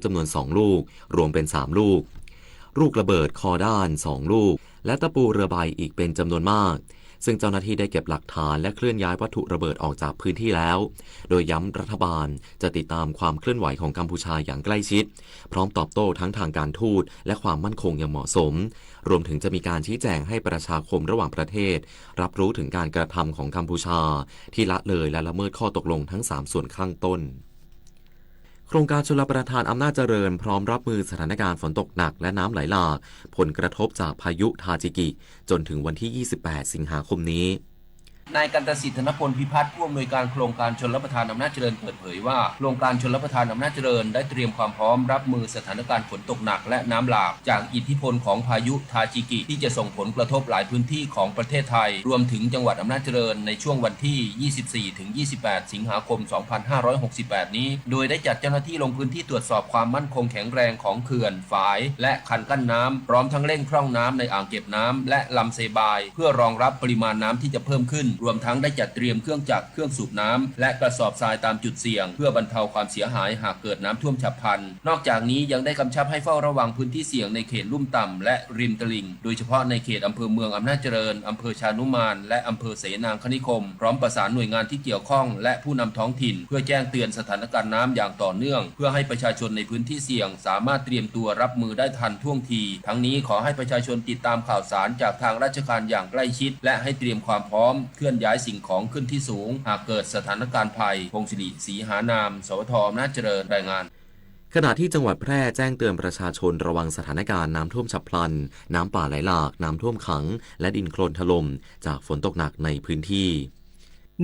จำนวนสองลูก รวมเป็นสามลูก ลูกระเบิดคอด้านสองลูก และตะปูเรือใบอีกเป็นจำนวนมาก ซึ่งเจ้าหน้าที่ได้เก็บหลักฐานและเคลื่อนย้ายวัตถุระเบิดออกจากพื้นที่แล้ว โดยย้ำรัฐบาลจะติดตามความเคลื่อนไหวของกัมพูชาอย่างใกล้ชิด พร้อมตอบโต้ทั้งทางการทูตและความมั่นคงอย่างเหมาะสม รวมถึงจะมีการชี้แจงให้ประชาคมระหว่างประเทศ รับรู้ถึงการกระทำของกัมพูชา ที่ละเลยและละเมิดข้อตกลงทั้งสามส่วนข้างต้น โครงการชลประทานอำนาจเจริญพร้อมรับมือสถานการณ์ฝนตกหนักและน้ำไหลหลาก ผลกระทบจากพายุทาจิกิ จนถึงวันที่ยี่สิบแปดสิงหาคมนี้ นายกันตสิทธิ์ ธนพลพิพัฒน์ ผู้อำนวยการโครงการชลประทานอำนาจเจริญเปิดเผยว่า โครงการชลประทานอำนาจเจริญได้เตรียมความพร้อมรับมือสถานการณ์ฝนตกหนักและน้ำหลากจากอิทธิพลของพายุทาจิกิ ที่จะส่งผลกระทบหลายพื้นที่ของประเทศไทย รวมถึงจังหวัดอำนาจเจริญในช่วงวันที่ ยี่สิบสี่ถึงยี่สิบแปดสิงหาคมสองพันห้าร้อยหกสิบแปดนี้ โดยได้จัดเจ้าหน้าที่ลงพื้นที่ตรวจสอบความมั่นคงแข็งแรงของเขื่อน ฝาย และคันกั้นน้ำ พร้อมทั้งเร่งพร่องน้ำในอ่างเก็บน้ำและลำเซบาย เพื่อรองรับปริมาณน้ำที่จะเพิ่มขึ้น รวมทั้งได้จัดเตรียมเครื่องจักร เครื่องสูบน้ำ และกระสอบทรายตามจุดเสี่ยง เพื่อบรรเทาความเสียหายหากเกิดน้ำท่วมฉับพลัน นอกจากนี้ยังได้กำชับให้เฝ้าระวังพื้นที่เสี่ยงในเขตลุ่มต่ำและริมตลิ่ง โดยเฉพาะในเขตอำเภอเมืองอำนาจเจริญ อำเภอชานุมาน และอำเภอเสนางคณิคม พร้อมประสานหน่วยงานที่เกี่ยวข้องและผู้นำท้องถิ่น เพื่อแจ้งเตือนสถานการณ์น้ำอย่างต่อเนื่อง เพื่อให้ประชาชนในพื้นที่เสี่ยงสามารถเตรียมตัวรับมือได้ทันท่วงที ทั้งนี้ขอให้ประชาชนติดตามข่าวสารจากทางราชการอย่างใกล้ชิด และให้เตรียมความพร้อมเคลื่อนย้ายสิ่งของขึ้นที่สูง หากเกิดสถานการณ์ภัย พงศิริ ศรีหานาม สวท อำนาจเจริญ รายงาน ขณะที่จังหวัดแพร่แจ้งเตือนประชาชนระวังสถานการณ์น้ำท่วมฉับพลัน น้ำป่าไหลหลาก น้ำท่วมขัง และดินโคลนถล่ม จากฝนตกหนักในพื้นที่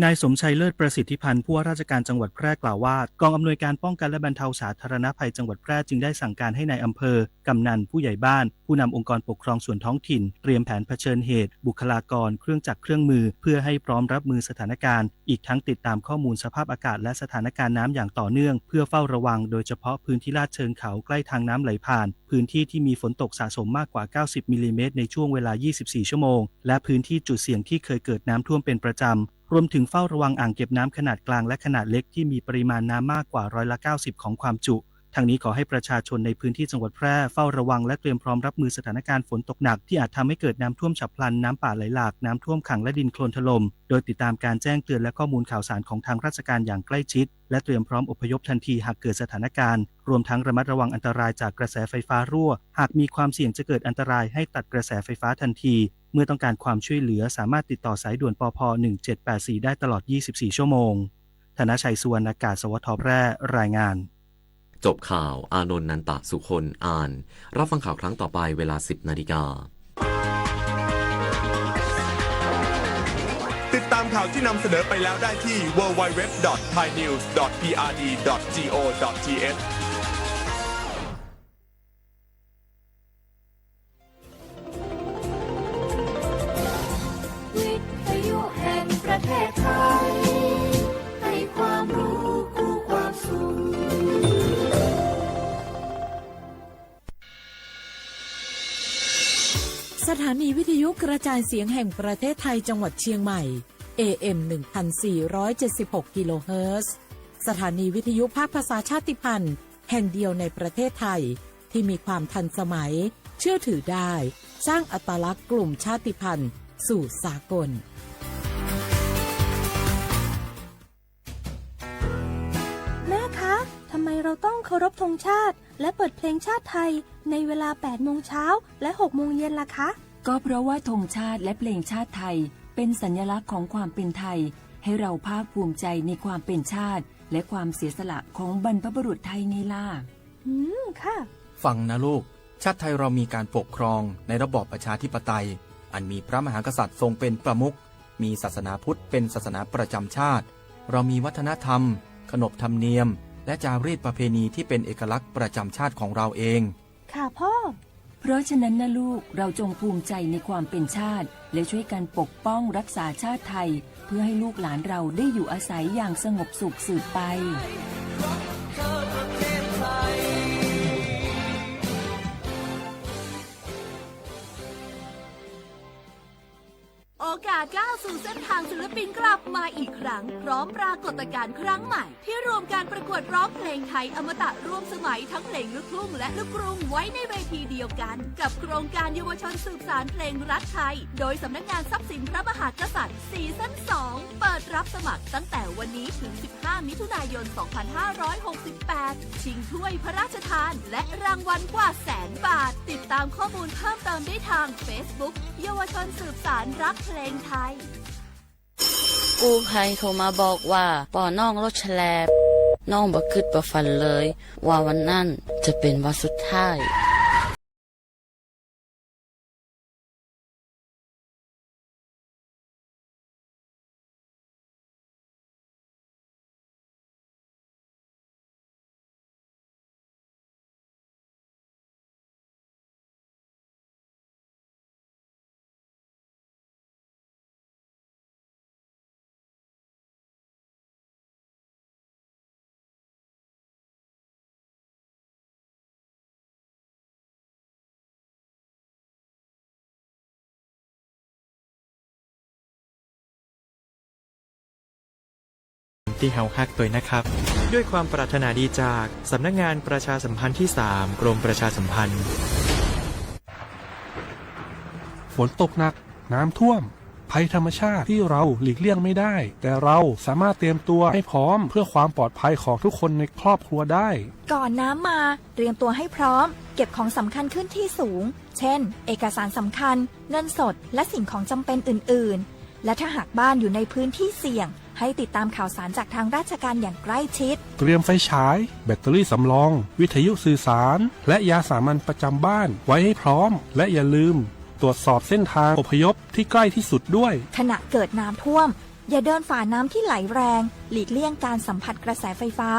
นายสมชัย เลิศประสิทธิพันธ์ ผู้ว่าราชการจังหวัดแพร่กล่าวว่า กองอำนวยการป้องกันและบรรเทาสาธารณภัยจังหวัดแพร่จึงได้สั่งการให้นายอำเภอ กำนัน ผู้ใหญ่บ้าน ผู้นำองค์กรปกครองส่วนท้องถิ่น เตรียมแผนเผชิญเหตุ บุคลากร เครื่องจักรเครื่องมือ เพื่อให้พร้อมรับมือสถานการณ์ อีกทั้งติดตามข้อมูลสภาพอากาศและสถานการณ์น้ำอย่างต่อเนื่อง เพื่อเฝ้าระวัง โดยเฉพาะพื้นที่ลาดเชิงเขาใกล้ทางน้ำไหลผ่าน พื้นที่ที่มีฝนตกสะสมมากกว่า เก้าสิบมิลลิเมตรในช่วงเวลา ยี่สิบสี่ชั่วโมง และพื้นที่จุดเสี่ยงที่เคยเกิดน้ำท่วมเป็นประจำ รวมถึงเฝ้าระวังอ่างเก็บน้ำขนาดกลางและขนาดเล็กที่มีปริมาณน้ำมากกว่าร้อยละเก้าสิบของความจุ ทั้งนี้ขอให้ประชาชนในพื้นที่จังหวัดแพร่เฝ้าระวังและเตรียมพร้อมรับมือสถานการณ์ฝนตกหนักที่อาจทำให้เกิดน้ำท่วมฉับพลัน น้ำป่าไหลหลาก น้ำท่วมขังและดินโคลนถล่ม โดยติดตามการแจ้งเตือนและข้อมูลข่าวสารของทางราชการอย่างใกล้ชิด และเตรียมพร้อมอพยพทันทีหากเกิดสถานการณ์ รวมทั้งระมัดระวังอันตรายจากกระแสไฟฟ้ารั่ว หากมีความเสี่ยงจะเกิดอันตรายให้ตัดกระแสไฟฟ้าทันที เมื่อต้องการความช่วยเหลือสามารถติดต่อสายด่วน ปภ หนึ่งเจ็ดแปดสี่ ได้ตลอด ยี่สิบสี่ชั่วโมง ธนชัย สุวรรณากาศ สวท แพร่ รายงาน จบข่าว อานนท์ นันตะสุคน อ่าน รับฟังข่าวครั้งต่อไปเวลา สิบนาฬิกา ติดตามข่าวที่นำเสนอไปแล้วได้ที่ ดับเบิลยู ดับเบิลยู ดับเบิลยู ดอท ไทยนิวส์ ดอท พีอาร์ดี ดอท จี โอ ดอท ที เอช วิทยุแห่งประเทศไทย ให้ความรู้คู่ความสุข สถานีวิทยุกระจายเสียงแห่งประเทศไทยจังหวัดเชียงใหม่ เอ เอ็ม หนึ่งพันสี่ร้อยเจ็ดสิบหก กิโลเฮิรตซ์ สถานีวิทยุภาคภาษาชาติพันธุ์แห่งเดียวในประเทศไทย ที่มีความทันสมัย เชื่อถือได้ สร้างอัตลักษณ์กลุ่มชาติพันธุ์สู่สากล แม่คะ ทำไมเราต้องเคารพธงชาติ และเปิดเพลงชาติไทย ในเวลา แปดโมงเช้า และ หกโมงเย็นล่ะคะ ก็เพราะว่าธงชาติและเพลงชาติไทย เป็นสัญลักษณ์ของความเป็นไทย ให้เราภาคภูมิใจในความเป็นชาติ และความเสียสละของบรรพบุรุษไทยไงล่ะ อืม ค่ะ ฟังนะลูก ชาติไทยเรามีการปกครองในระบอบประชาธิปไตย อันมีพระมหากษัตริย์ทรงเป็นประมุข มีศาสนาพุทธเป็นศาสนาประจำชาติ เรามีวัฒนธรรม ขนบธรรมเนียม และจารีตประเพณีที่เป็นเอกลักษณ์ประจำชาติของเราเอง ค่ะพ่อ เพราะฉะนั้นนะลูก เราจงภูมิใจในความเป็นชาติ และช่วยกันปกป้องรักษาชาติไทย เพื่อให้ลูกหลานเราได้อยู่อาศัยอย่างสงบสุขสืบไป โอกาส ก้าวสู่เส้นทางศิลปินกลับมาอีกครั้ง พร้อมปรากฏการณ์ครั้งใหม่ ที่รวมการประกวดร้องเพลงไทยอมตะร่วมสมัยทั้งเพลงลูกทุ่งและลูกกรุงไว้ในเวทีเดียวกัน กับโครงการเยาวชนสืบสานเพลงรักไทย โดยสำนักงานทรัพย์สินพระมหากษัตริย์ ซีซั่น สอง เปิดรับสมัครตั้งแต่วันนี้ถึง สิบห้า มิถุนายน สองพันห้าร้อยหกสิบแปด ชิงถ้วยพระราชทาน และรางวัลกว่าแสนบาท ติดตามข้อมูลเพิ่มเติมได้ทาง Facebook เยาวชนสืบสานรักเพลงไทย กู้ภัยโทรมาบอกว่าปอน้องรถแฉลบ น้องบ่คิดบ่ฝันเลยว่าวันนั้นจะเป็นวันสุดท้าย ที่เฮาฮักตวยนะครับ ด้วยความปรารถนาดีจากสำนักงานประชาสัมพันธ์ที่สาม กรมประชาสัมพันธ์ ฝนตกหนัก น้ำท่วม ภัยธรรมชาติที่เราหลีกเลี่ยงไม่ได้ แต่เราสามารถเตรียมตัวให้พร้อมเพื่อความปลอดภัยของทุกคนในครอบครัวได้ ก่อนน้ำมา เตรียมตัวให้พร้อม เก็บของสำคัญขึ้นที่สูง เช่น เอกสารสำคัญ เงินสด และสิ่งของจำเป็นอื่นๆ และถ้าหากบ้านอยู่ในพื้นที่เสี่ยง ให้ติดตามข่าวสารจากทางราชการอย่างใกล้ชิด เตรียมไฟฉาย แบตเตอรี่สำรอง วิทยุสื่อสาร และยาสามัญประจำบ้านไว้ให้พร้อม และอย่าลืมตรวจสอบเส้นทางอพยพที่ใกล้ที่สุดด้วย ขณะเกิดน้ำท่วม อย่าเดินฝ่าน้ำที่ไหลแรง หลีกเลี่ยงการสัมผัสกระแสไฟฟ้า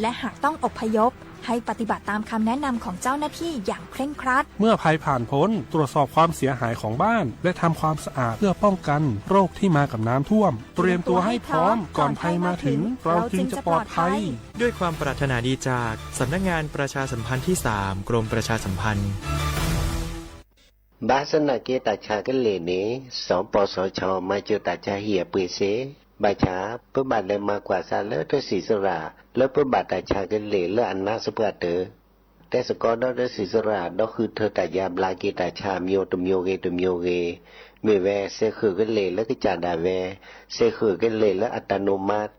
และหากต้องอพยพ ให้ปฏิบัติตามคำแนะนำของเจ้าหน้าที่อย่างเคร่งครัด เมื่อภัยผ่านพ้น ตรวจสอบความเสียหายของบ้าน และทำความสะอาดเพื่อป้องกันโรคที่มากับน้ำท่วม เตรียมตัวให้พร้อม ก่อนภัยมาถึง เราจึงจะปลอดภัย ด้วยความปรารถนาดีจากสำนักงานประชาสัมพันธ์ที่สาม กรมประชาสัมพันธ์ ဘၣ်ဆၣ်သနာ်က့ တၢ်ဆါကလဲၢ်န့ၣ် စီၤပီစီၤခၠီ မၤစၢၤတၢ်ဆါဟံၣ်အပှ့ၤစ့ၢ်, ဘၣ်ဆၣ် ပဘၣ်လဲၤမၤကွၢ်ဆၣ်လၢတၢ်စံၣ်စိၤရၣ် လၢပဘၣ်တၢ်ဆါကလဲၢ်လၢအနါစပှၢ်တၢၢ်, တဲသကိးဒီးတၢ်စံၣ်စိၤရၣ် ဒီးဃုထၢတၢ်ယါဘျါက့ၤတၢ်ဆါအမျိုးတမျိုးဂ့ၤတမျိုးဂ့ၤ, မ့ၢ်ဝဲ စဲးဃုာ်ကလဲၢ်လၢကစၢ်ဒၣ်ဝဲ, စဲးဃုာ်ကလဲၢ်လၢ autonomous,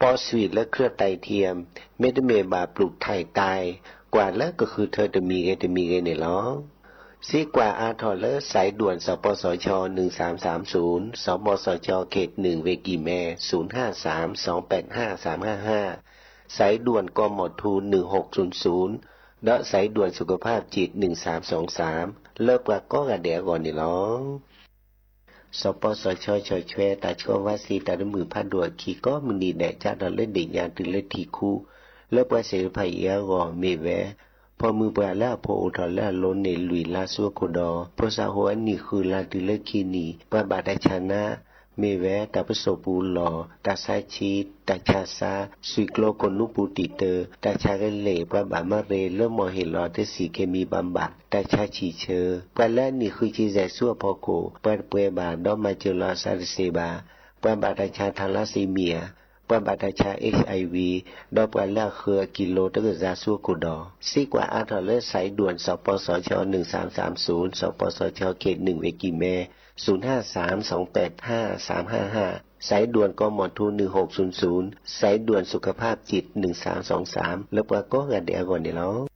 ပော့ၡွံၣ်လၢခရၢၣ်တၢ်ထံၣ်, မ့တမ့ၢ်ဘၣ်ပျုၢ်ထံၣ်တၢ်, ကွၢ်လၢကဃုထၢတမံၤဂ့ၤတမံၤဂ့ၤန့ၣ်လီၤ. စံးကွၢ်အါထီၣ်လၢ สายด่วน စီၤပီစီၤခၠီ หนึ่งสามสามศูนย์, စီၤပီစီၤခၠီ เขตหนึ่ง เวกิแม ศูนย์ห้าสาม สองแปดห้า สามห้าห้า, สายด่วน กมธ หนึ่งหกศูนย์ศูนย์ ဒီး สายด่วนสุขภาพจิต หนึ่งสามสองสาม လၢပှၤကိးဂၤဒဲးအဂီၢ်န့ၣ်လီၤ. စီၤပီစီၤခၠီ ဆီၣ်ထွဲတၢ်ဆှၢဝါစ့တၢ်တမုာ်ဖးဒိၣ်အခံကိးမုၢ်နံၤဒဲး ကၢ်ထီၣ်လၢဒ့ၣ်ညါတုၤလၢထံၣ်ခူ, လၢပှၤသ့ၣ်တဖၣ်အံၤအဂီၢ်မ့ၢ်ဝဲ, ဖီမုၢ်ပှၢ်လၢအဖိအိၣ်ထီၣ်လၢအလိၤန့ၣ် လွံၢ်လါဆူအခိၣ်ဒီး, ဖိသၣ်ဟိအနံၣ်ဃုလါတုၤလၢခံနံၣ်, ပှၤဘၣ်တၢ်ဆါနါ, မ့ၢ်ဝဲတၢ်ပစိာ်ပူၤလီၢ်, တၢ်ဆါဆံ, တၢ်ဆါစါ, ဆွံၣ်ကျိကိၣ်နူပူၤတံာ်တၢ်, တၢ်ဆါကလဲၢ်, ပှၤဘၣ်မၤရ့လၢမီၢ်ဟ့ၣ်လီၤတဆံၣ် เคมีบำบัด, တၢ်ဆါဆံၣ်ဆၢ, ပှၤလၢအနံၣ်ဃုဆံယဲၢ်ဆူအဖီခိၣ်, ပှၤတပှဲၤဘၣ် ဒီးမၤစၢၤလီၤအသးတသ့ဘၣ်, ပှၤဘၣ်တၢ်ဆါ ทาลัสซีเมีย, ပှၤဘၣ်တၢ်ဆါ HIV, ဒီးပှၤလၢအဃၢၤအကံၢ်လိတကစၢ်ဆူအခိၣ်ဒီး, စံးကွၢ်အါထီၣ်လၢ สายด่วน စီၤပီစီၤခၠီ หนึ่งสามสามศูนย์, စီၤပီစီၤခၠီ เขตหนึ่ง เวกิแม ศูนย์ห้าสาม สองแปดห้า สามห้าห้า, สายด่วน กมธ หนึ่งหกศูนย์ศูนย์, สายด่วนสุขภาพจิต หนึ่งสามสองสาม လၢပှၤကိးဂၤဒဲးအဂီၢ်န့ၣ်လီၤ.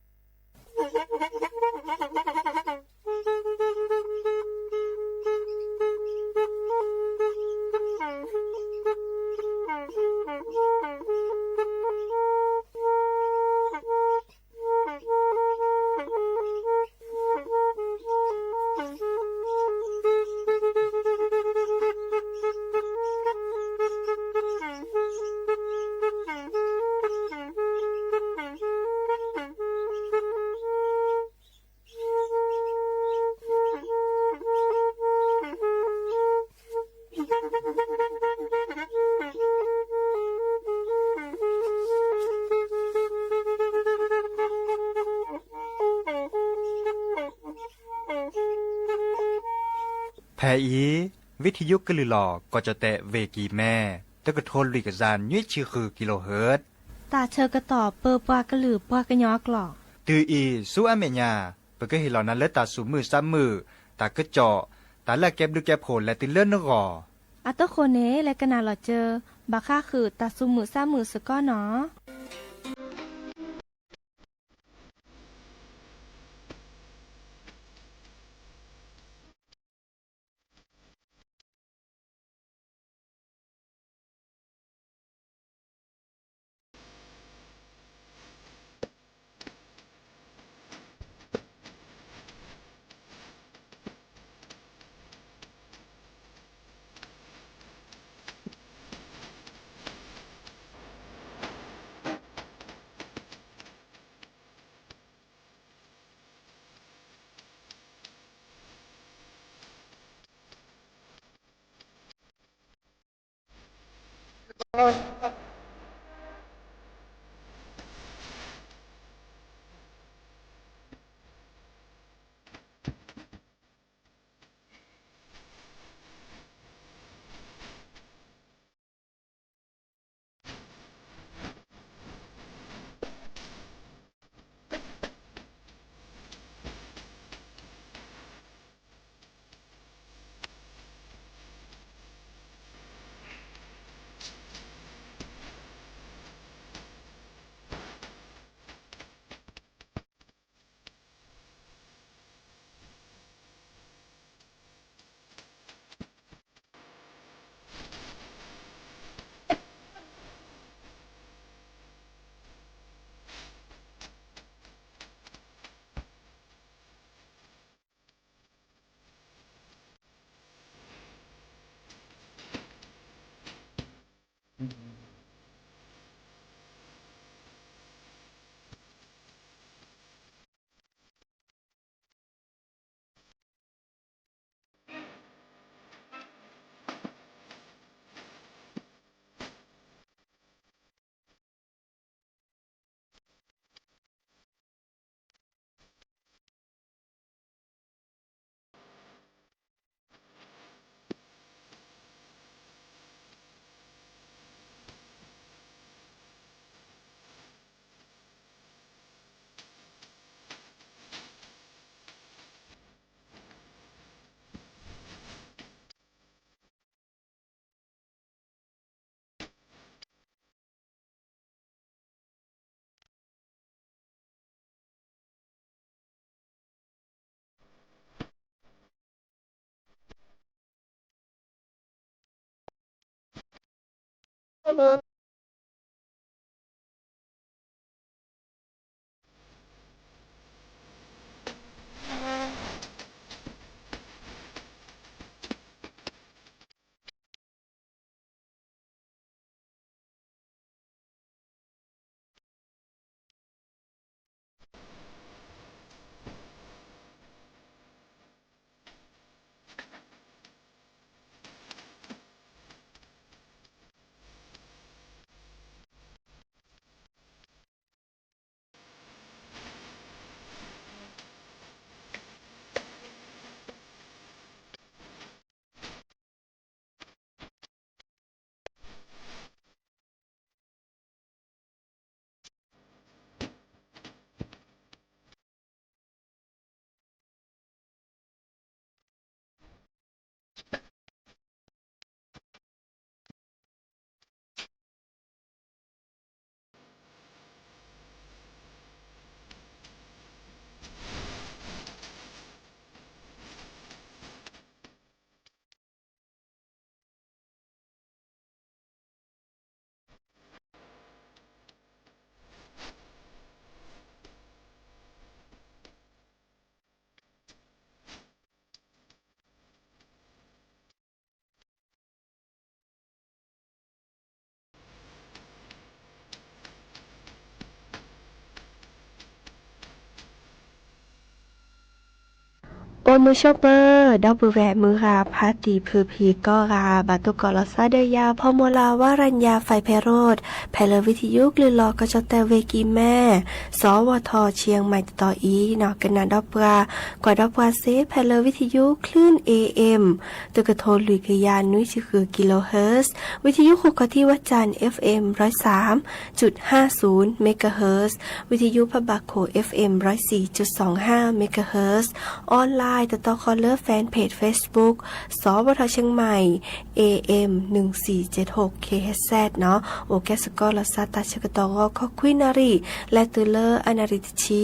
ဖဲအံၤ ဝံထံယိကလုၢ်လီၤ ကီၢ်ကၠီၣ်တဲၣ် ဝ့ၢ်ကံၢ်မဲ, တကထိလွံၢ်ကယၤနွံဆံဃု ကံလိဟၢၣ်. တၢ်ဆၢကတီၢ်ပၢပှၤကလုာ်ပှၤကညီအကျိာ်. တုၤအံၤ ဆူအမဲာ်ညါ ပကဟ့ၣ်လီၤနၤလၢတၢ်သူၣ်မုာ်သးမုာ်, တၢ်ကစီၣ်, တၢ်လၢအကဲဘျုးကဲဖှိၣ်လဲၤတုၤလၢနဂီၢ်. အတဃိန့ၣ် လဲၤကနၣ်လီၤစၢၤ ဘၣ်ဃးဃုာ်တၢ်သူၣ်မုာ်သးမုာ်စ့ၢ်ကီးနီၤ. မုၢ်ဆ့ၣ်ပၢၢ် ဒီပုၢ်ဝဲၢ်မုၢ်ဂၤဖါတံၢ်ဖုဖံကိးဂၤ ဘၣ်တိၢ်ကီးလီၤသးဒီးယၤ ဖီမိၢ်လၢ်ဝါရၤညါ ဖဲဖဲရိၣ် ဖဲလၢဝံထယုကလုၢ်လီၤကီၢ်ကၠီၣ်တဲၣ်ဝ့ၢ်ကံၢ်မဲ စီၤဝီၤထီၣ် ဆံၣ်ယဲၢ်မံးတတီၤအံၤနီၤ ကနၣ်ဒီးပှၤ ကွၢ်ဒီးပှၤစ့ ဖဲလၢဝံထယု คลื่น เอเอ็ม တကထိလွံၢ်ကယၤနွံဆံဃု kilohertz ဝံထယုဃိာ်ခီၣ်ထံးဝဲကၠၣ် เอฟเอ็ม ร้อยสามจุดห้าศูนย์ megahertz ဝံထယုဖးဘၣ်ခိၣ် เอฟเอ็ม ร้อยสี่จุดสองห้า megahertz online တတီၤဃီလၢ fanpage Facebook စီၤဝီၤထီၣ် เชียงใหม่ เอเอ็ม หนึ่งสี่เจ็ดหก เคเอชเอส နီၤ အိၣ်ကဲစ့ၢ်ကီးလီၤသး တၢ်ဆၢကတီၢ်ဂီၤခီခွံနၣ်ရံၣ် လဲၤတုၤလၢအနၣ်ရံၣ်တဆံ,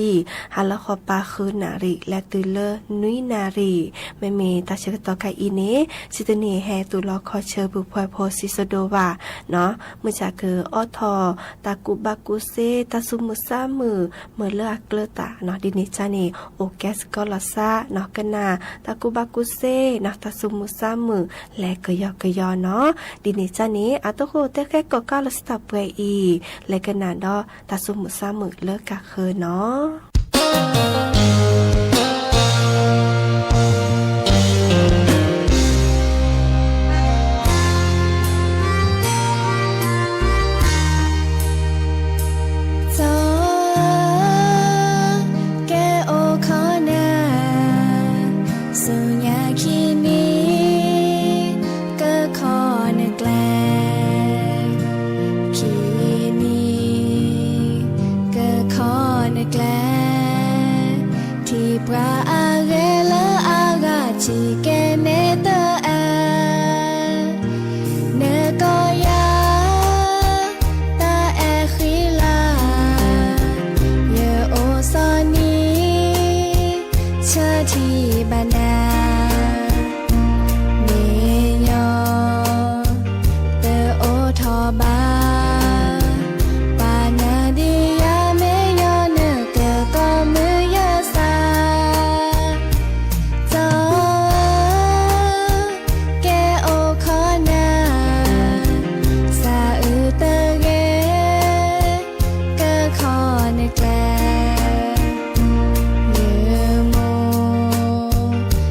ဟါလီၤဃီၤပၤဃုနၣ်ရံၣ် လဲၤတုၤလၢနွံနၣ်ရံၣ်, မ့မ့ၢ်တၢ်ဆၢကတီၢ်ခဲအံၤန့ၣ် စံးတန့ၢ်ဟဲသူၣ်လီၤခီၣ်ဆၢပူၤဖှဲးဖိစံးစဒိးဘၣ်နီၤ, မုၢ်ဆါကအိးထီၣ် တၢ်ကူၣ်ဘၣ်ကူၣ်သ့ တၢ်သူၣ်မုာ်သးမုာ် မ့ၢ်လၢအကျၢၤတၢ်နီၤ, ဒ်န့ၣ်ကၢ်န့ၣ် အိၣ်ကဲစ့ၢ်ကီးလီၤသးနီၤ, ကနၣ် တၢ်ကူၣ်ဘၣ်ကူၣ်သ့နီၤ, တၢ်သူၣ်မုာ်သးမုာ် လဲၤကယီကယီနီၤ, ဒ်န့ၣ်ကၢ်န့ၣ် အတၢ်ဃိတဲဃဲကိးကးလီၤစံးတၢ်ပှဲၤအံၤ, လဲၤကနၣ်ဒီး တၢ်သူၣ်မုာ်သးမုာ်လၢကၢ်ဃၢၤနီၤ. စီၤဧၢ, ကဲအိၣ်ခီနၤ, ဆူညါခံနံၤ ကခီနကျဲ, ခံနံၤ ကခီနကျဲ, ထံၣ်ပှၤအဂ့ၢ်လၢအဂၤ ထံၣ်ကဲန့ၣ်တအဲၣ် နကိးယၤ တၢ်အဲၣ်ဃံလၤ, ယအိၣ်စီၤနံၤ ဆၢထံၣ်ဘၣ်နၤ, မ့ၢ်ညီ တအိးထီၣ်ဘၣ်, ပာ်နၤဒံးယၤ မ့ၢ်ညီနကကိးမုၢ်ယဲစၢ် စီၤဧၢ, ကဲအိၣ်ခီနၤ, စးအုးတဂ့ၤ ကခီနကျဲ, နမိၢ်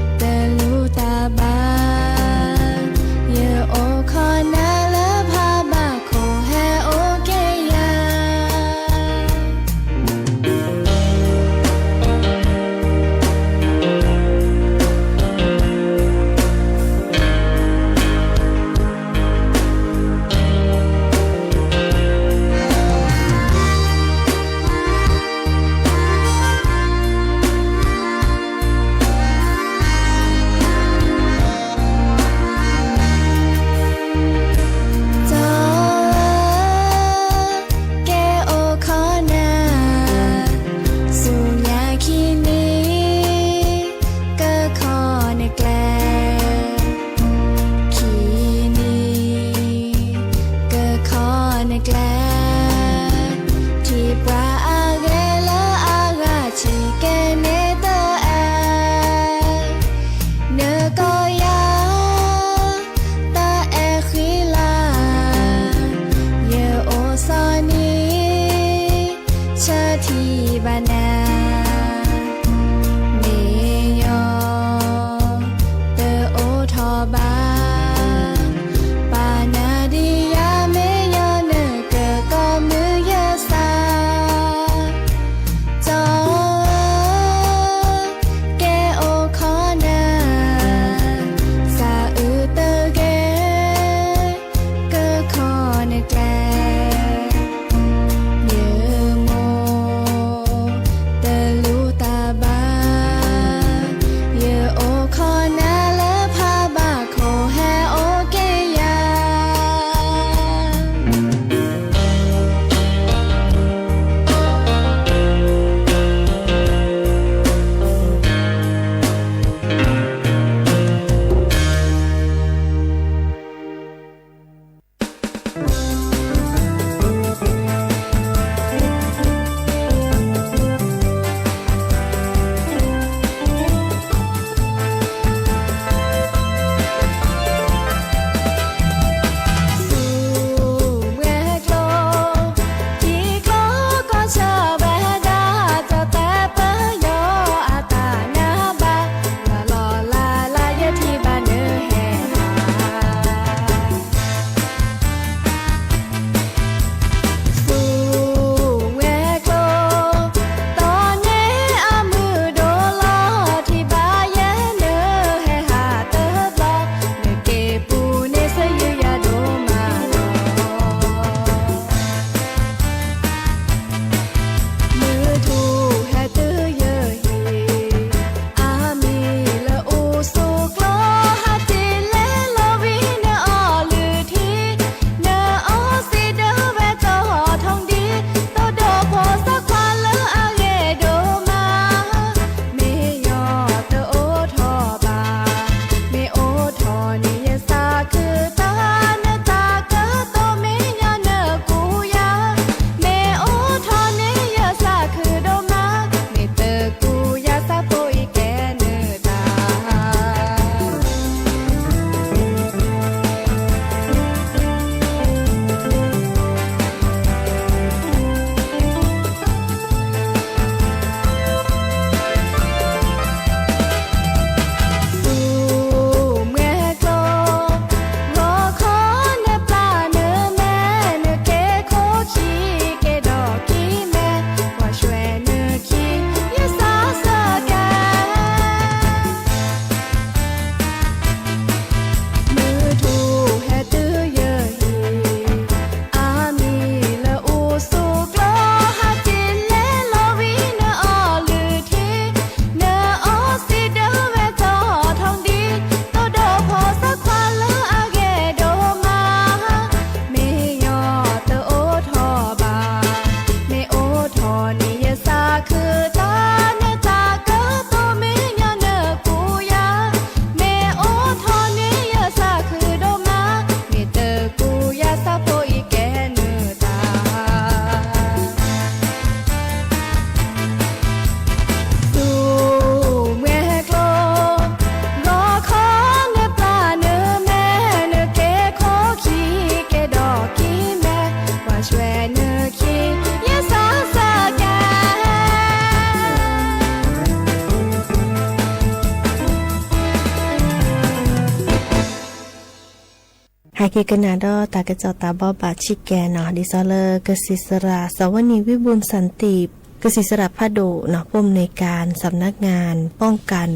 ဟဲက့ၤကနၣ်ဒီးတၢ်ကစီၣ်တၢ်ဘီဘၣ်ဆံးကဲနီၤ, ဒ်သိးလၢကစံးစရၣ် สวนี วิบูลย์สันติ, ကစံးစရၣ်ဖးဒိၣ်နီၤ ผู้อำนวยการ สำนักงานป้องกัน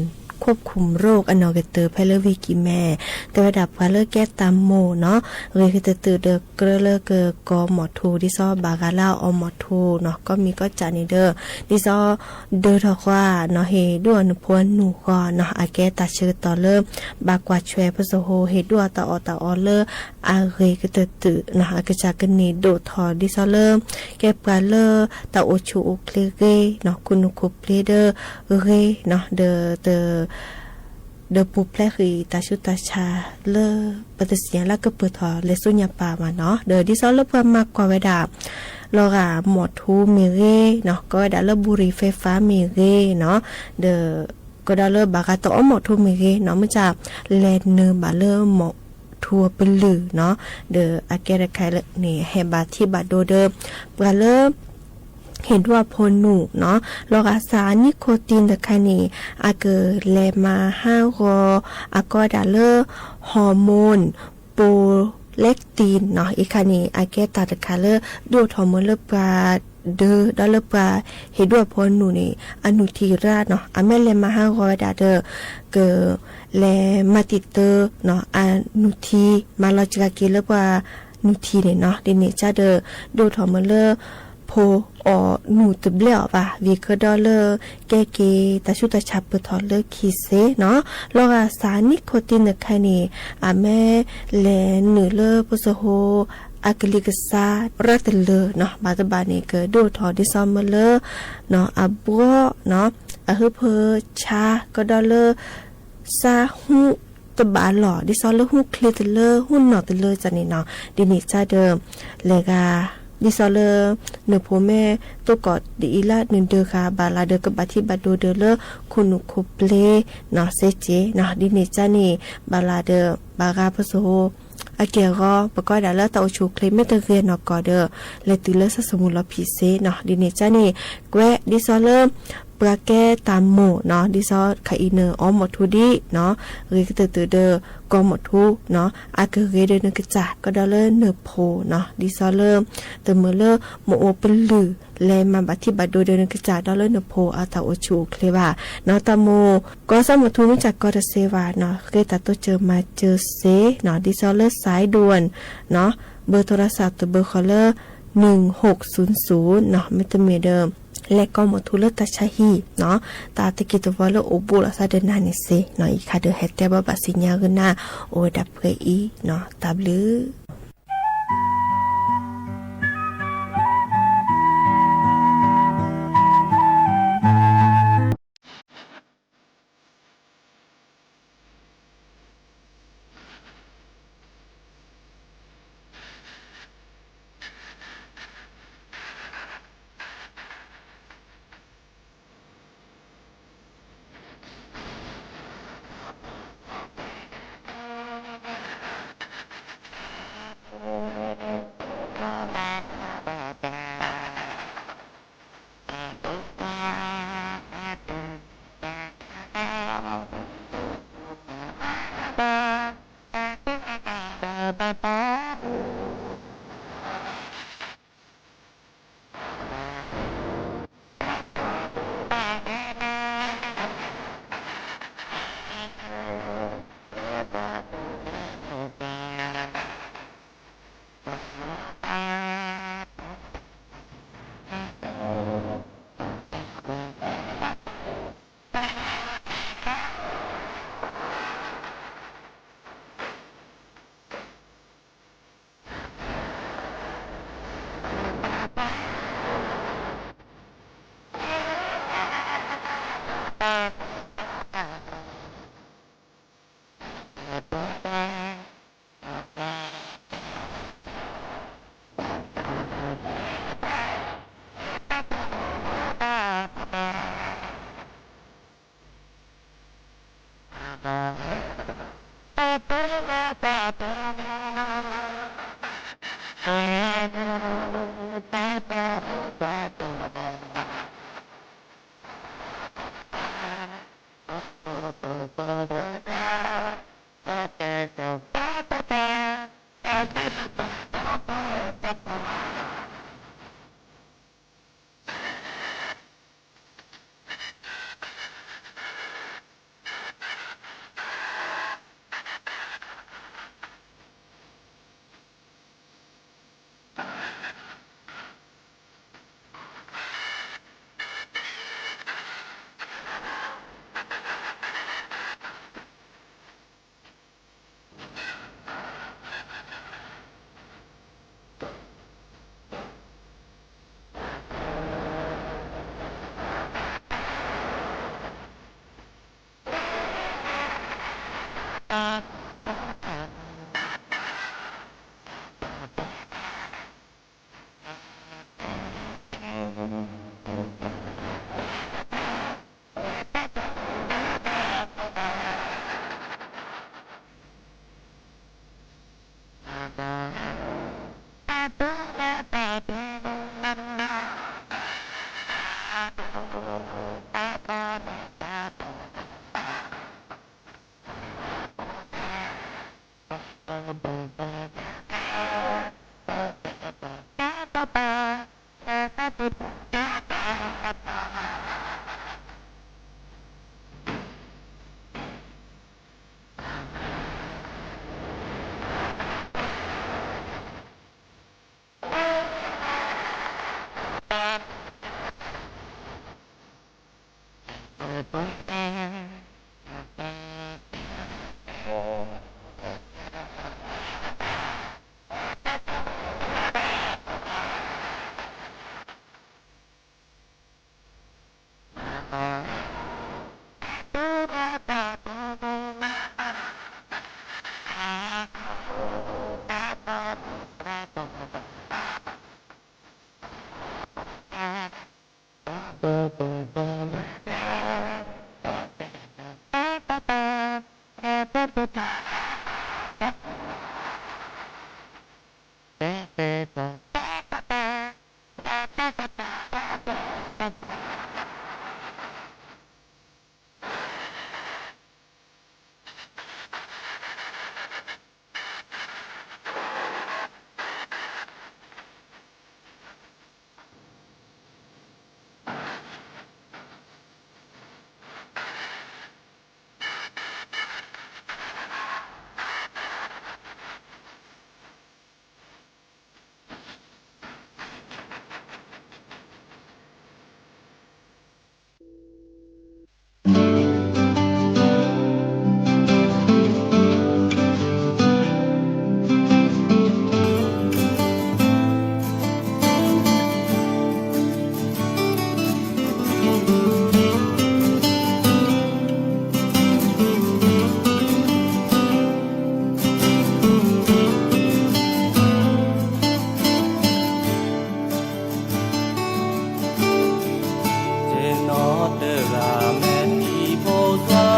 ควบคุมโรค အနီၢ်ကတၢၢ်ဖဲလၢဝ့ၢ်ကံၢ်မဲ တဲဝဲဒၣ်ပှၤလၢကဲတၢ်မိၢ်နီၤ ဂ့ၤကတၢၢ်တၢၢ်ဒီးကြၢးလၢကကိးမီၣ်ထူ ဒ်သိးဘၣ်ဂၤလၢအအီမီၣ်ထူနီၤ ကီမံၤကီၢ်စဲၣ်န့ၣ်ဒီး ဒ်သိး ဒၢထီၣ်ကွၢ်နီၤ ဟ့ၣ်ဒိၣ်အီၤနဖိအနူၢ်ဃီနီၤ အကဲတၢ်ဆၢကတီၢ်လၢ ဘၣ်ကွၢ်ဆွဲဖိစဟိ ဟ့ၣ်ဒိၣ်အီၤတၢ်အီၣ်တၢ်အီလၢ အဂ့ၤကတၢၢ်တၢၢ်နီၤ အကစၢ်ကန့ၢ်ဒိၣ်ထီၣ် ဒ်သိးလၢ ကဲပှၤလၢတၢ်အိၣ်ဆူၣ်အိၣ်ချ့ဂ့ၤနီၤ ခိၣ်နူာ်ခိၣ်ပျ့ဒီးဂ့ၤနီၤ ဒီး ဒီးပူၤဖျဲးဃံးတၢ်ဆူးတၢ်ဆါလၢ ပတသ့ၣ်ညါလၢကပၢၢ်ထီၣ်လဲၤဆူညါပၢ်ဘၣ်နီၤ ဒီးဒ်သိးလၢပှၤမၤကွၢ်ဝဲဒၣ် လီၤဂာ်မီၣ်ထူမ့ၢ်ဂ့ၤနီၤ ကိးဝဲဒၣ်လၢဘူရံၤဖဲးဖးမ့ၢ်ဂ့ၤနီၤ ဒီး ကိးဒၣ်လၢဘၣ်ဂၤတအီမီၣ်ထူမ့ၢ်ဂ့ၤနီၤ မ့ၢ်တၢ်လဲၤနုာ်ဘၣ်လၢမီၣ်ထူအပလုၢ်နီၤ ဒီးအကဲတခါန့ၣ် ဟဲဘၣ်ထံဘၣ်ဒိဒီး ပှၤလၢ ဟ့ၣ်ဒိၣ်အဖိနူာ်နီၤ လီၤဂာ်စး nicotine တခါန့ၣ် အကလဲၤမၤဟးဂီၤ အကိးဒၣ်လၢ hormone prolactin နီၤ အံၤခါန့ၣ် အကဲတၢ်တခါလၢ ဒိၣ်ထီၣ်မၢလၢပှၤဒၢ ဒီးလၢပှၤဟ့ၣ်ဒိၣ်အဖိနူာ်န့ၣ် အနုၢ်ထံရၣ်နီၤ အမ့ၢ်လဲၤမၤဟးဂီၤဝဲဒၣ်ဒီး က လဲၤမၤတံာ်တၢနီၤ အနုၢ်ထံ မၤလီၤစှၤက့ၤလၢပှၤနုၢ်ထံန့ၣ်နီၤ ဒ်န့ၣ်ကဒီး ဒိၣ်ထီၣ်မၢလၢ ဖိအီၣ်နုၢ်တဘျဲၣ်အီၤဘၣ် ဝံၤကဒီးလၢ ကဲက့ၤတၢ်ဆူးတၢ်ဆါပၢၢ်ထီၣ်လၢခံစ့နီၤ လီၤဂာ်စး nicotine တခါန့ၣ် အမ့ၢ်လဲၤနုာ်လၢပစိၤဟိ အကလံၤကစါရၣ်တလၢနီၤ ဘၣ်တဘၣ်န့ၣ် ကဒိၣ်ထီၣ်ဒ်သိးမၢလၢ အဘှီနီၤ အဟၢဖၢဆါ ကဒီးလၢ စးဟူတဘၣ်လီၢ် ဒ်သိးလၢဟူချ့တလၢ ဟူနီၢ်တလၢန့ၣ်နီၤ ဒ်န့ၣ်ကဒီး လဲၤဂၤ ဒ်သိးလၢ နဖိမ့ၢ်သကိးဒ်အံၤလၢနဒၢဂၤ ဘၣ်လၢဒီးကဘၣ်ထံဘၣ်ဒိဒီးလၢခိၣ်နူာ်ခိၣ်ပျ့နီၤ စ့က့နီၤ ဒ်န့ၣ်ကန့ၣ် ဘၣ်လၢဒီး ဘၣ်ဂၤပစိၤဟိ အကဲအဂီၢ် ပကိးဒၣ်လၢတၢ်အိၣ်ဆူၣ်အိၣ်ချ့မ့ၢ်တဂ့ၤနီၢ်ကီၢ်ဒီး လဲၤတုၤလၢစၢ်စမူလီၤဖံးစ့နီၤ ဒ်န့ၣ်ကန့ၣ် ကွဲးဒ်သိးလၢ ပှၤကဲတၢ်မိၢ်နီၤ ဒ်သိးခါအံၤနအီမီၣ်ထူဒံးနီၤ ဂ့ၤကတၢၢ်တၢၢ်ဒီး ကီမီၣ်ထူနီၤ အကဂ့ၤဒီးနကစၢ် ကဒီးလၢနဖိနီၤ ဒ်သိးလၢ တမ့ၢ်လၢ မ့ၢ်အိၣ်ပလုၢ် လဲၤမၤဘၣ်ထံဘၣ်ဒိဒီးနကစၢ် ဒီးလၢနဖိအတၢ်အိၣ်ဆူၣ်အိၣ်ချ့ဘၣ်နီၤ တၢ်မိၢ် ကီၢ်စၢ်မီၣ်ထူမ့ၢ်စ့ၢ်ကီးတစ့ဘၣ်နီၤ ဃ့တၢ်တိစၢၤမၤစၢၤစ့နီၤ ဒ်သိးလၢ สายด่วนနီၤ เบอร์โทรศัพท์ တဘၢဃီလၢ หนึ่งหกศูนย์ศูนย์နီၤ မ့တမ့ၢ်ဒီး လဲၤကီမီၣ်ထူလၢတၢ်ဆါဟံၣ်နီၤ တၢ်တက့ၢ်တဝီလၢအိၣ်ဘူးလိာ်သးဒီးနၤန့ၣ်စ့နီၤ အံၤခါဒီးဟဲတဲဘၣ်ဘၣ်စံညါဂ့ၤနၤ အိၣ်ဝဲဒၣ်ပှဲၤအံၤနီၤ တၢ်ဘျုး ယနီၢ်တဂၤမဲာ်ထံဖိသွါ,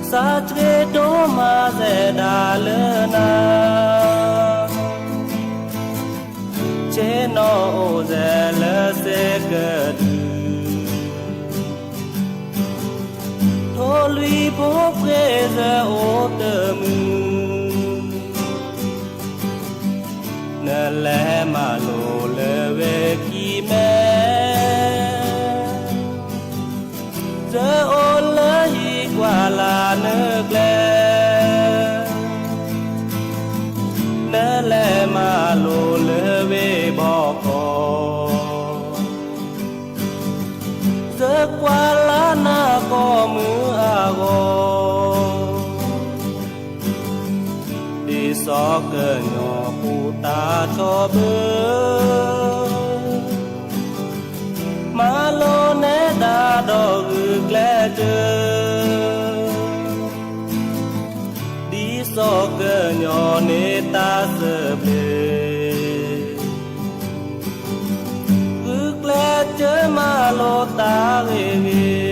စးဆှ့ဒိၣ်မးစဲဒၣ်လၢနၤ, ဆ့ၣ်နီၤအိၣ်စဲလၢစ့ကဒု, ထိၣ်လွံၢ်ဖိပှ့ၤစၢၤအိၣ်တမုာ်, နလဲၤမၤလိလၢဝ့ၢ်ခံမဲာ်, စၢအိၣ်လၢဟံၣ်ကွၢ်လၢနကျဲ, နလဲၤမၤလိလၢဝ့ၢ်ဘီကီၢ်, စၢကွၢ်လၢနကိးမုၢ်အဂီၢ်, ဒ်သိးကညီၤဃူတၢ်ထီဘိ, မၤလိနဲဒၣ်ဒီးဂုာ်ကျဲးစၢး, ဒ်သိးကညီၤန့ၢ်တၢ်စၢဘျ့, ဂုာ်ကျဲးစၢးမၤလိတၢ်ဂ့ၤဂ့ၤ.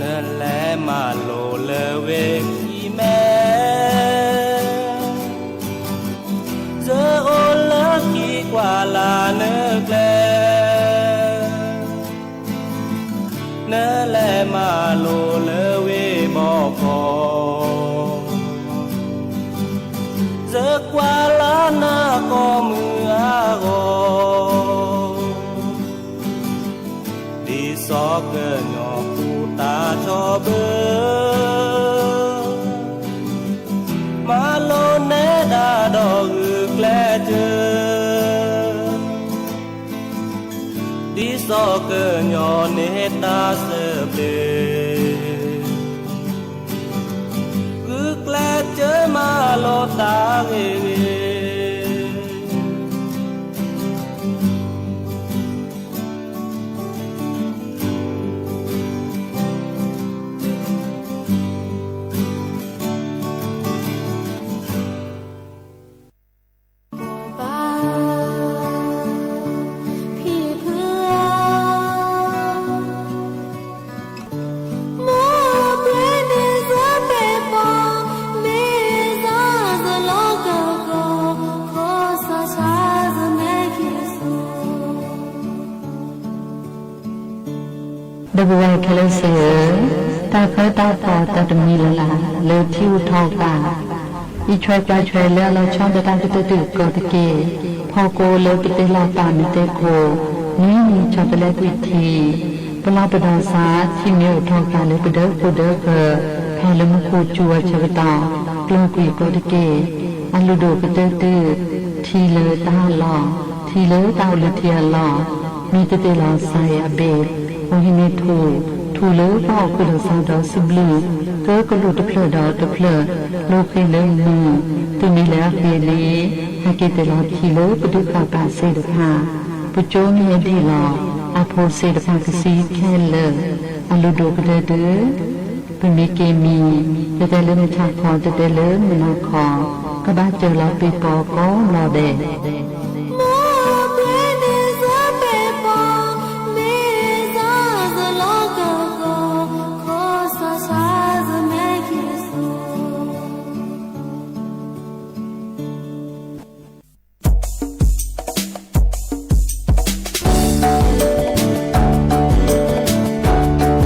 နလဲၤမၤလိလၢဝ့ၢ်ခံမဲာ်, စၢအိၣ်လၢခံကွၢ်လၢနကျဲ, နလဲၤမၤလိလၢဝ့ၢ်ဘီကီၢ်, စၢကွၢ်လၢနကိးမုၢ်အဂီၢ်, ဒ်သိးကညီၤဃူတၢ်ထီဘိ, မၤလိနဲဒၣ်ဒီးဂုာ်ကျဲးစၢး, ဒ်သိးကညီၤန့ၢ်တၢ်စၢဘျ့, ဂုာ်ကျဲးစၢးမၤလိတၢ်ဂ့ၤဂ့ၤ. ဒီပုၢ်ဝဲၢ်ခဲလၢာ်သ့ၣ်ဧၢ, တၢ်ဃၢတၢ်ဃီၤတၢ်တမံၤလၢ်လၢ် လၢထံအိၣ်ထီၣ်အဂၤ, အံးဆွဲကွၢ်ဆွဲလၢအလီၤဆီဒီးတၢ်ကတၢၢ်တၢ်ကီတက့ၢ်. ဖီကိးလၢပတဲလီၤပာ်မ့ၢ်တဲခိၣ်, နွံနံၤဆီတလဲကွံာ်ထံ, ပလီၢ်ပဒီးစါ, ထံမ့ၢ်အိၣ်ထီၣ်အဂၤလၢပဒၢဃိဒၢဃၢၤ, ဖးလၢမူခိၣ်စူၤအဆၢကတီၢ်, ကျီၢ်ကွံာ်အကီတက့ၢ်. အလုၢ်ဒိၣ်ကတၢၢ်တုၤ, ထံလၢတၢ်ဟးလီၢ်, ထံလၢတၢ်အိၣ်လၢထံအလီၢ်, မ့ၢ်တသ့လီၤစါအံၤအဘ့ၣ်, အီၤဟံးန့ၢ်ထူၣ်, ထူၣ်လၢပှၤအိၣ်ဃုာ်ဒီးစါဒီးစံးဘျုး, ကကလိာ်တဖျၢၣ်ဒီးတဖျၢၣ်, လိဃ့လၢမုာ်, တုၤမ့ၢ်လၢအဃ့န့ၣ်, ဟဲက့ၤတ့ၢ်လီၤထံလၢပဒုးဃာ်ပာ်စ့ၣ်တဖၣ်, ပကၠိမ့ၢ်အဒံၣ်လီၤ, အဖိစ့ၣ်တဖၣ်ကသံခဲလၢာ်, အလုၢ်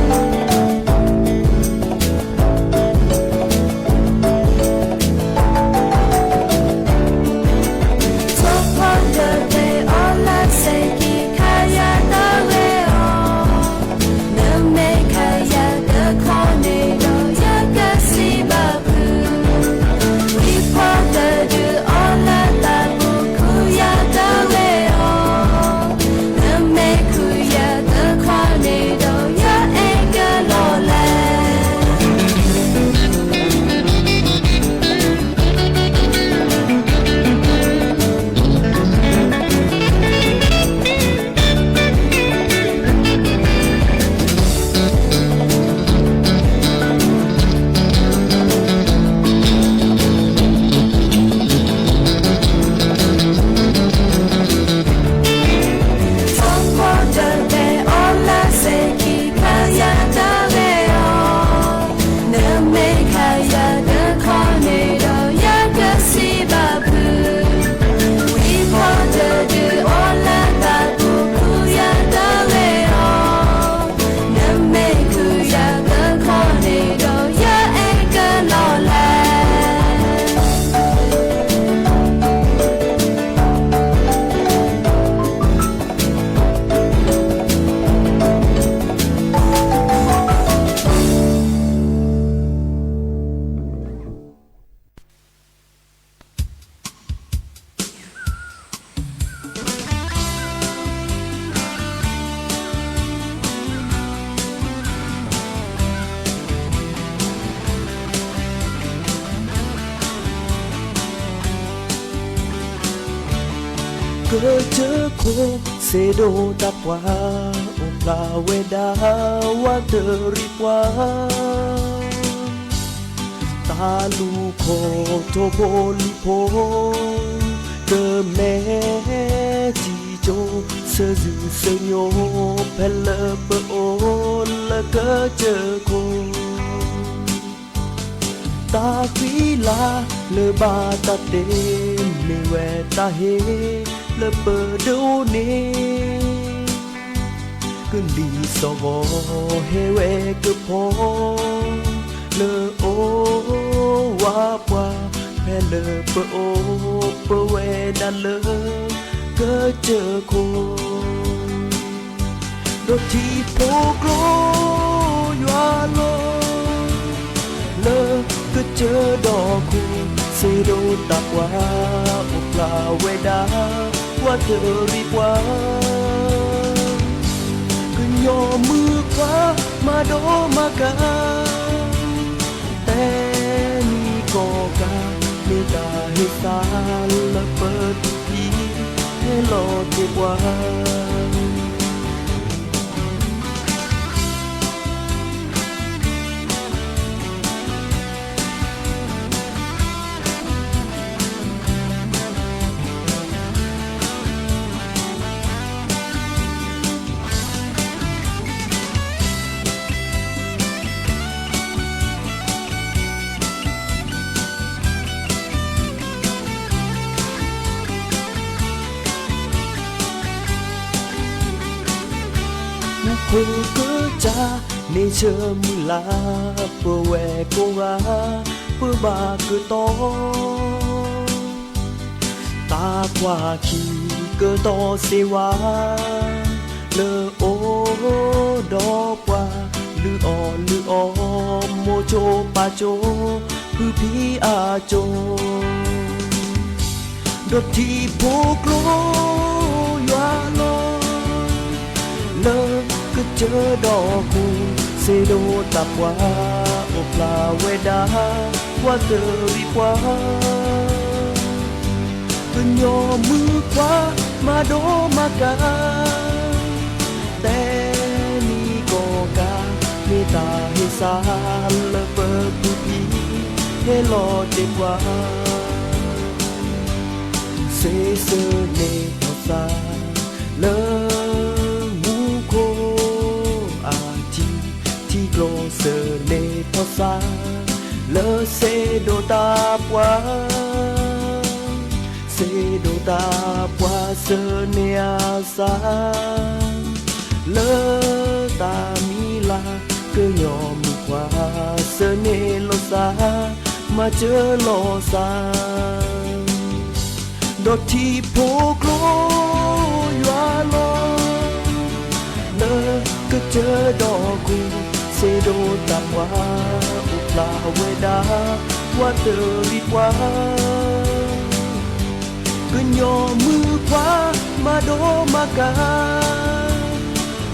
ဒိၣ်ကတၢၢ်တုၤ ပမ့ၢ်က့ၤမံၤ, တတဲလၢမုၢ်ထးခီ, တတဲလၢမုၢ်နၤခီ, ကဘၣ်စၢၤလီၤပ့ၤပီၤကိးနီၢ်ဒဲး. ကစၢၢ်ခိၣ် စ့ဒိၣ်တၢ်ပှၢ် အိၣ်ဖျါဝဲဒၣ် ဝးတရံးပှၤ တၢ်လူၤခိၣ်ထီဘိလံၤဖိ ကမဲာ်ထံကၠိ ဆၢဇုာ်ဆၢညိ ဖဲလၢပအိၣ်လၢကစၢၢ်ခိၣ် တၢ်ဃံလၤလၢဘၣ်တၢ်တ့ မ့ၢ်ဝဲတၢ်ဟ့ၣ်လၢပဒိးန့ၣ် ကလံၤစီၤဂီၤဟဲဝဲကဖီ လၢအအိၣ်ဝးပှၤ ဖဲလၢပအိၣ်ပဝဲဒၣ်လၢ ကစၢၢ်ခိၣ် ဒီးထံဖိကျိယွၤ လီၤ လၢကစၢၢ်ဒီခိၣ် စ့ဒိၣ်တၢ်ပှၢ် အိၣ်ဖျါဝဲဒၣ် ဝးတရံးပှၤ ကညီမုၣ်ခွါ မၤဒိၣ်မၤကၤ တဲနံၤကီၢ်ကၤ မ့ၢ်တၢ်ဟ့ၣ်သါလၢပထူၣ်ဖံး ဟဲလီၤက့ၤပှၤ န့ၣ်ဆၢမုၢ်လၢ် ပဝဲကိးဂၤ ပဘၣ်ကတီၤ သးကွၢ်ခံကတီၤစ့ဝါ လၢအိၣ်ဒီးပှၤ လုၢ်အီၣ်လုၢ်အီ မိၢ်ကၠိပၢ်ကၠိ ဖုဖံအကၠိ ဒီးထံဖိကျိယွၤလီၤ လၢကစၢၢ်ဒီးခိၣ် စ့ဒိးတၢ်ပှၢ် အိၣ်ဖျါဝဲဒၣ် ပှၤသရံးပှၢ် ကညီမုၣ်ခွါ မၤဒိမၤကၤ တဲနံၤကီၢ်ကၤ မ့ၢ်တၢ်ဟ့ၣ်စၢ် လၢပဖုဖံ ဟဲလီၤတ့ၢ်ပှၤ စ့စၢန့ၢ်ထီၣ်စၢ် လၢမူခိၣ်အထံ ထံကျိစၢန့ၢ်ထီၣ်စၢ် လၢစ့ဒိးတၢ်ပှၢ် စ့ဒိးတၢ်ပှၢ်စၢန့ၢ်အစၢ် လၢတၢ်မံၤလၢ် ကညီမုၣ်ခွါ စၢန့ၢ်လီၤစၢ် မၤစၢၤလီၤစၢ် ဒီးထံဖိကျိယွၤလီၤ လၢကစၢၢ်ဒီးခိၣ် စ့ဒိးတၢ်ပှၢ် အိၣ်ဖျါဝဲဒၣ် ပှၤသရံးပှၢ် ကညီမုၣ်ခွါ မၤဒိမၤကၤ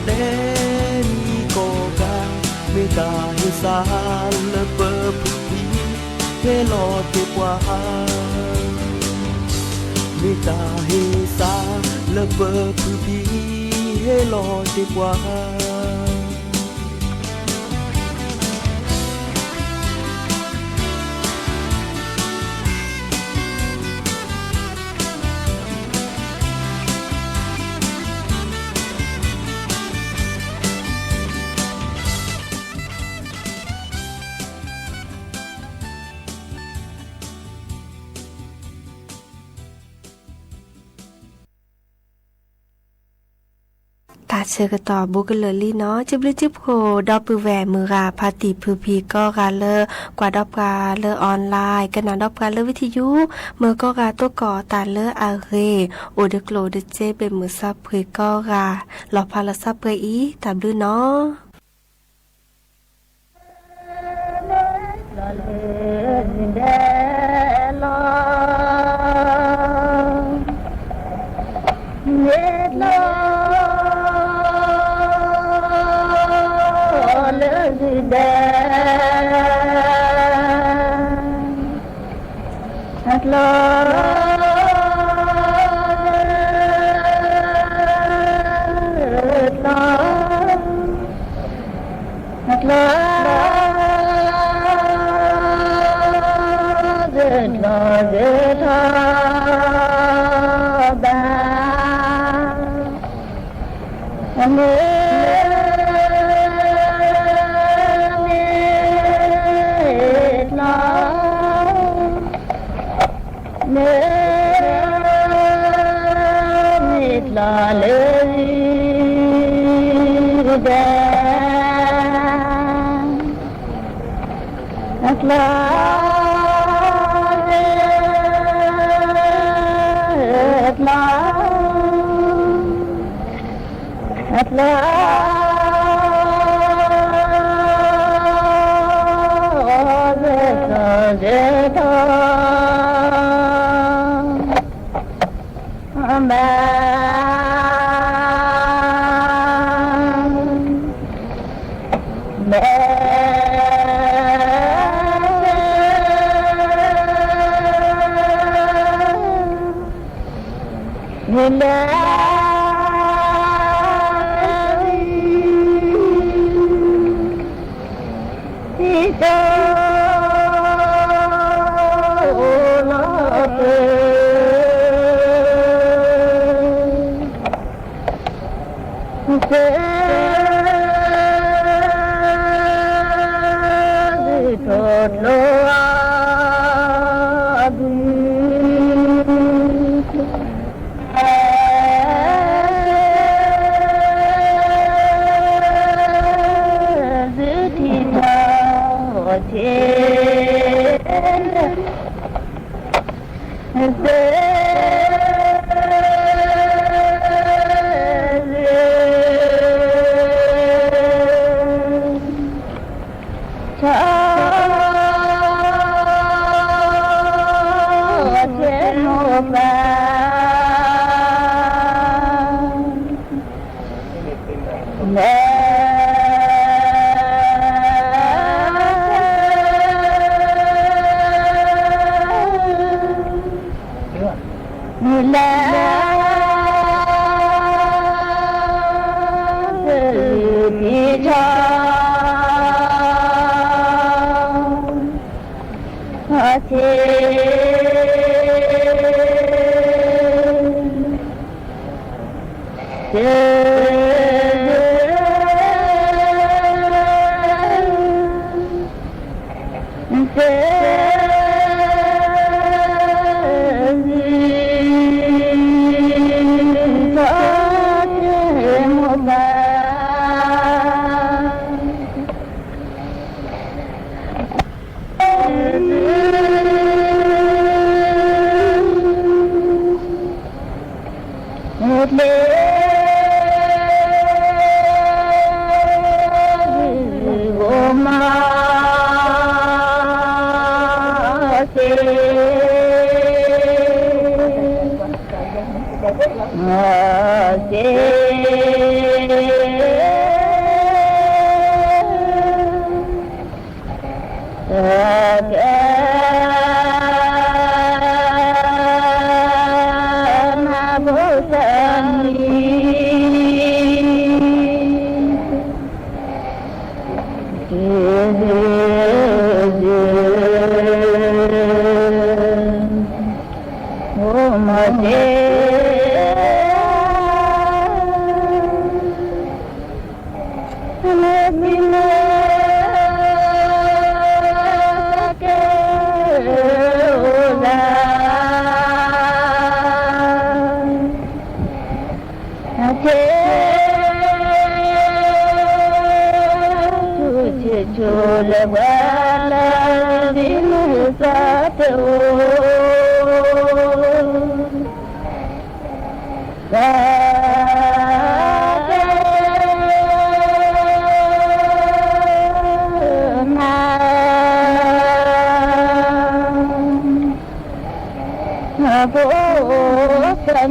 တဲနံၤကီၢ်ကၤ မ့ၢ်တၢ်ဟ့ၣ်စၢ် လၢပဖုဖံ ဟဲလီၤတ့ၢ်ပှၤ မ့ၢ်တၢ်ဟ့ၣ်စၢ် လၢပဖုဖံ ဟဲလီၤတ့ၢ်ပှၤ တၢ်ဆၢကတီၢ်ဘူးကလၢာ်လံနီၤ, စံးဘျုးစံးဖှိၣ်ဒီပုၢ်ဝဲၢ်မုၢ်ဂၤ ဖါတံၢ်ဖုဖံကိးဂၤလၢ ကွၢ်ဒီးပှၤလၢ online, ကနၣ်ဒီးပှၤလၢ ဝံထံယူ, မ့ၢ်ကိးဂၤသကိးတၢ်လၢအဂ့ၤ, အိၣ်တကျိၣ်တစ့ ဘၣ်မုာ်စၢဖှံကိးဂၤ, လီၤဖးလီၤစၢပှဲၤအံၤ တၢ်ဘျုးနီၤ. ထံ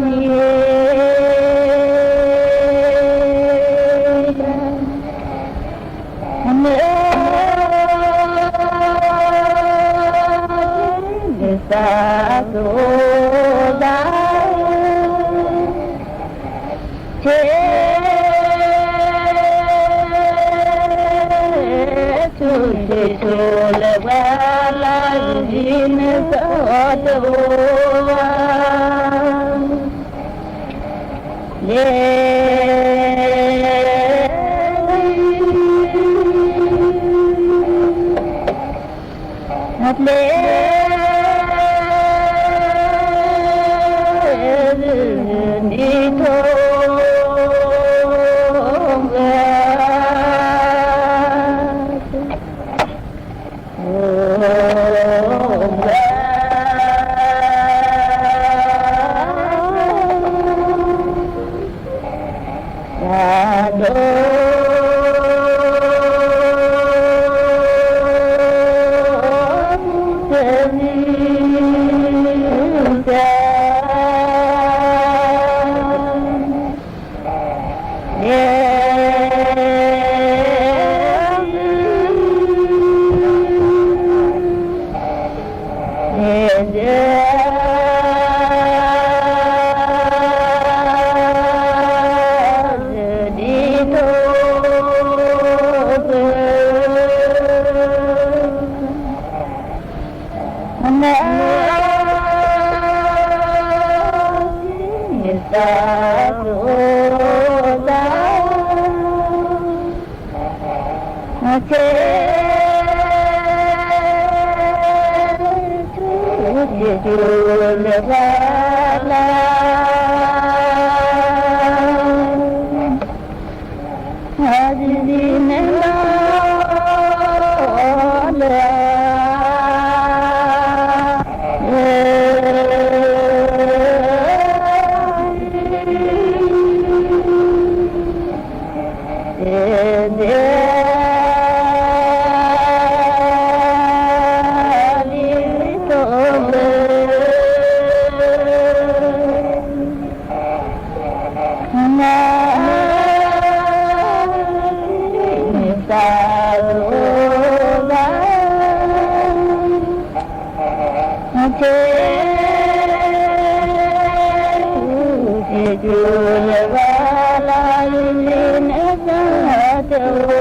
က့ၤ က့ၤကၠိလၢဘၣ်လီၤလံန့ၣ် သးတအိ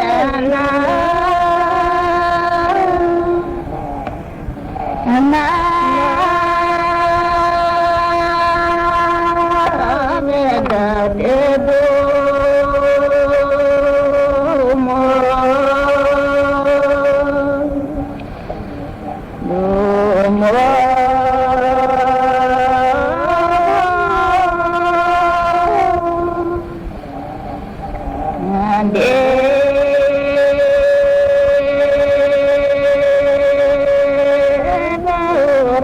ၣ် နၤ မ့ၢ်တၢ်တဲဒိၣ် မိၢ် ဒိၣ်မိၢ် ဒ့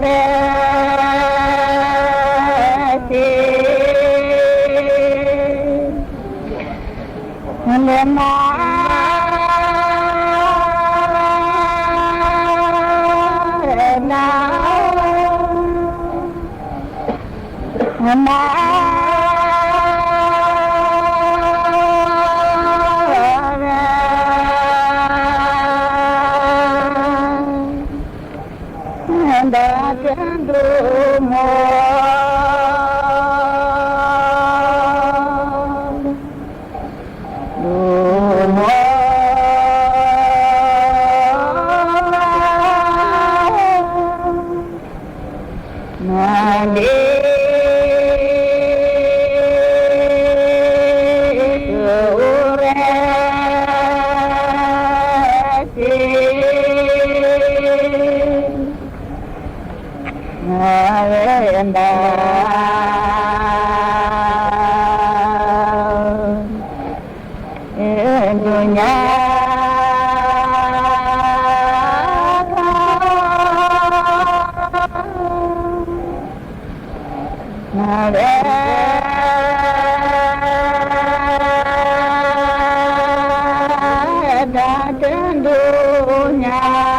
ဘၣ်ရဲၣ်သ့ လၢမၤ နၤ နၤ ဒၣ်တဒိၣ်မိၢ် ဒိၣ်မိၢ် နၤဒ့ ကအိၣ်ရဲၣ်သ့ နၤဝဲဒၣ် ဒိၣ်ညါ နၤဝဲဒၣ်တဒိၣ်ညါ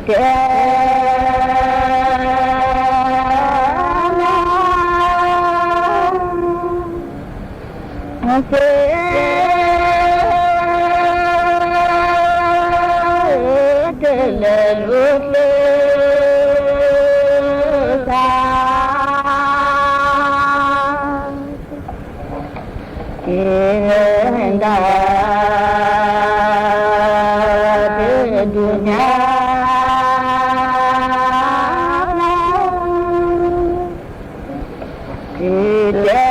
က့ၤတဲ က့ၤ တလဲၤလိၤကျဲသး က့ၤဒၣ် တဒိၣ်ညါ က့ၤတဲ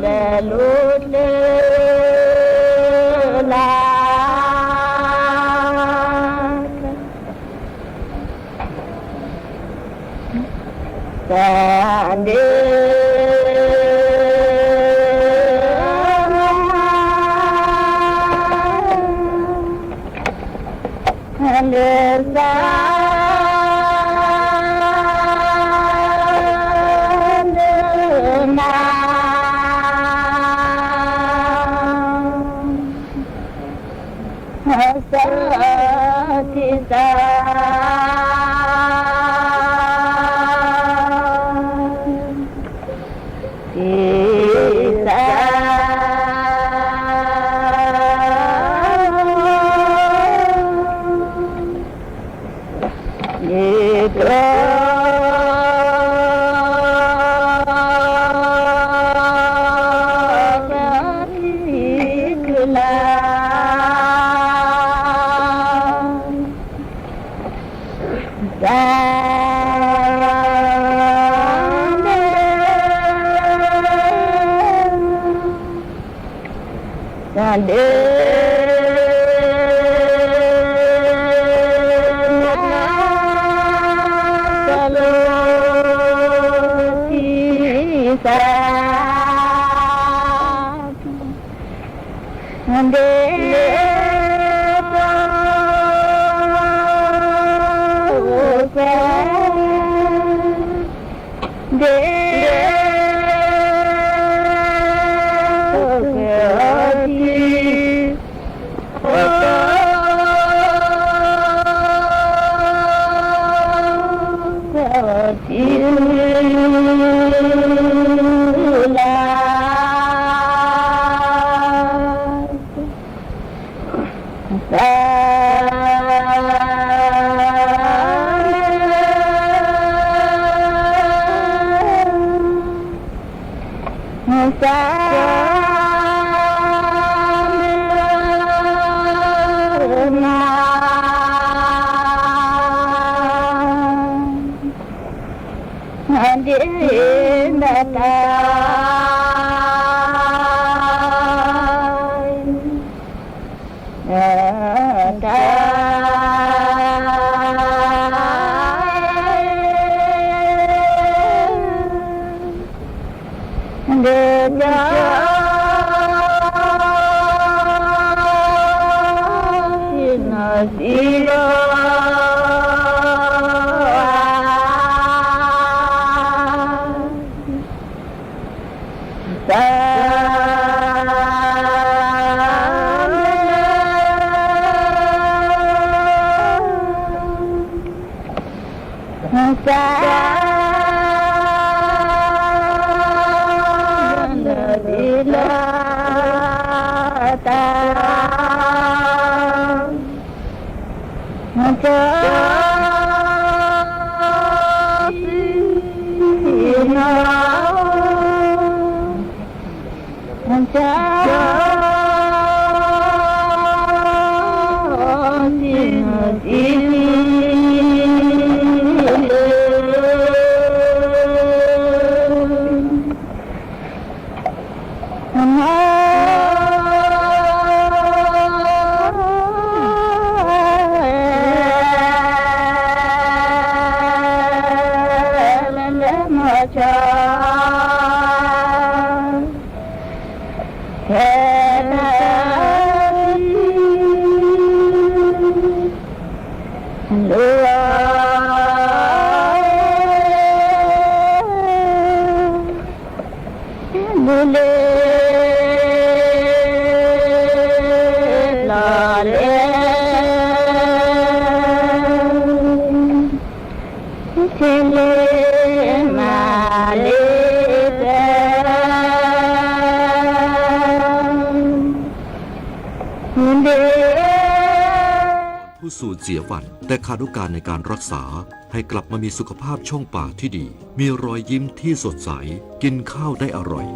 လဲၤလိၤကျဲသး သးဒ့ လၢသး လၢနၤ သးထံၣ်သး ထံၣ်သး ယတြီ တၢ်ထံၣ်ကလၤ သး သး ဒ်တၢ် တၢ် ဒ်တၢ် သ့ၣ်နီၣ်သံလီၤ သး သး ဒ်လၢ တၢ် တၢ် သ့ၣ်နီၣ် တၢ် သ့ၣ်နီၣ်သံလီၤ လၢမီၢ်ဆီ ဟဲတၢ် လီၤ ဒ်လဲၣ် လီၤလဲၣ် ဆဲးလဲၤမၤလဲၣ် တၢ် ဒ် ผู้สูญเสียฟันแต่ขาดโอกาสในการรักษา ให้กลับมามีสุขภาพช่องปากที่ดี มีรอยยิ้มที่สดใส กินข้าวได้อร่อย